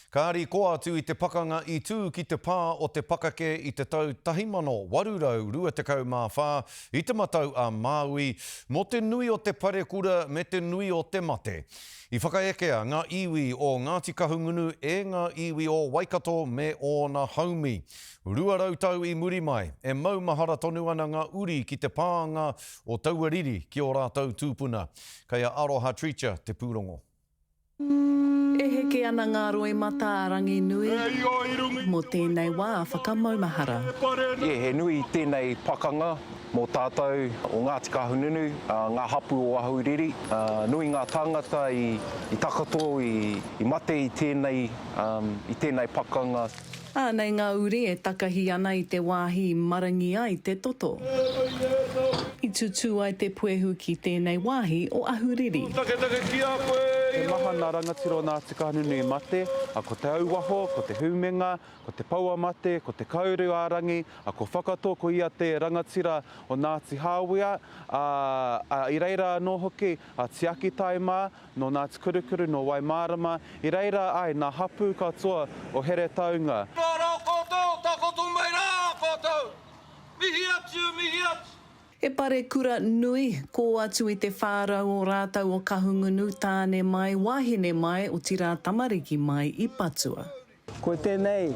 Kāri koa atu i te pakanga i tū ki te pā o Te Pakake i te tau 1824 i Te Matau a Māui, mō te nui o te parekura me te nui o te mate. I whakaekea ngā iwi o Ngāti Kahungunu e ngā iwi o Waikato me ōna haumi. 200 tau i muri mai, e maumahara tonu ana ngā uri ki te pānga o taua riri ki ō rātou tūpuna. Kei a Aroha Treacher te pūrongo. E heke ana ngā roimata a Ranginui mō tēnei wā whakamaumahara. Yeah, he nui tēnei pakanga mō tātou o Ngāti Kahungunu, ngā hapū o Ahuriri. Nui ngā tāngata i takato, i mate i tēnei, i tēnei pakanga. Anei ngā uri e takahi ana i te wāhi i marangi ai te toto. I tutū ai te puehu ki tēnei wāhi o Ahuriri. He maha nā rangatira o Ngāti Kahungunu i mate, a ko Te Auwaho, ko Te Hūmenga, ko Te Pouamate, ko Te Kauru ā-rangi, a ko Whakato ko ia te rangatira o Ngāti Hāwea, ā, ā, i reira anō hoki a Tiakitai mā, Nō Ngāti Kurukuru, nō Waimārama, i reira ai nā hapū katoa o Heretaunga. Nā rā koutou, takoto mai rā koutou. Mihi atu, mihi atu. He parekura nui, kō atu i te 400 o rātou o Kahungunu, tāne mai, wāhine mai, otirā tamariki mai i patua. Ko tēnei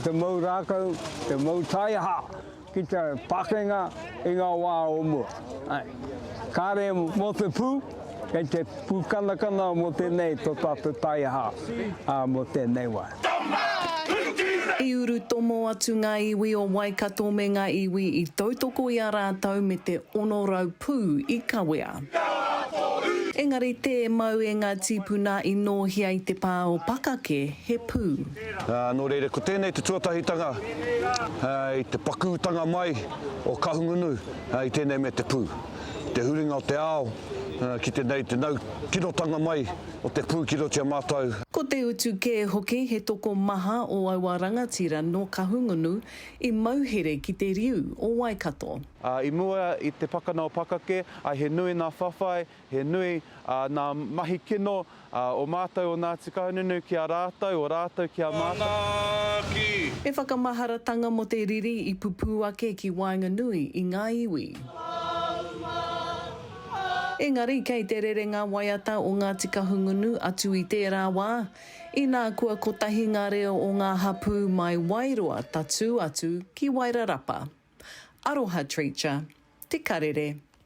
te mau rākau, te mau taiaha ki te pakenga i ngā wā o mua. Kāre mō te pū, kei te pūkanakana mō tēnei tō tātou taiaha mō tēnei wā. I urutomo atu ngā iwi o Waikato me ngā iwi i tautoko i a rātou me te 600 pū i kawea. Engari tē mau e ngā tīpuna i nōhia i te pā o Pakake he pū. Nō reira, ko tēnei te tuatahitanga i te pakūtanga mai o Kahungunu i tēnei me te pū. Te huringa o te ao ki te nei, te nau kinotanga mai o te pū ki roto i a mātou. Ko te utu kē hoki he tokomaha o aua rangatira nō Kahungunu i mauhere ki te riu o Waikato. Ā, i mua i te pakana o Pakake, ā, he nui nā whawhai, he nui, ā, nā mahi kino, ā, o mātou o Ngāti Kahungunu ki a rātou, o rātou ki a mātou. He whakamaharatanga mō te riri i pupū ake ki waenganui i ngā iwi. Engari kei te rere ngā waiata o Ngāti Kahungunu atu i tērā wā, inā kua kotahi ngā reo o ngā hapū mai Wairoa tatū atu ki Wairarapa. Aroha Treacher, Te Karere.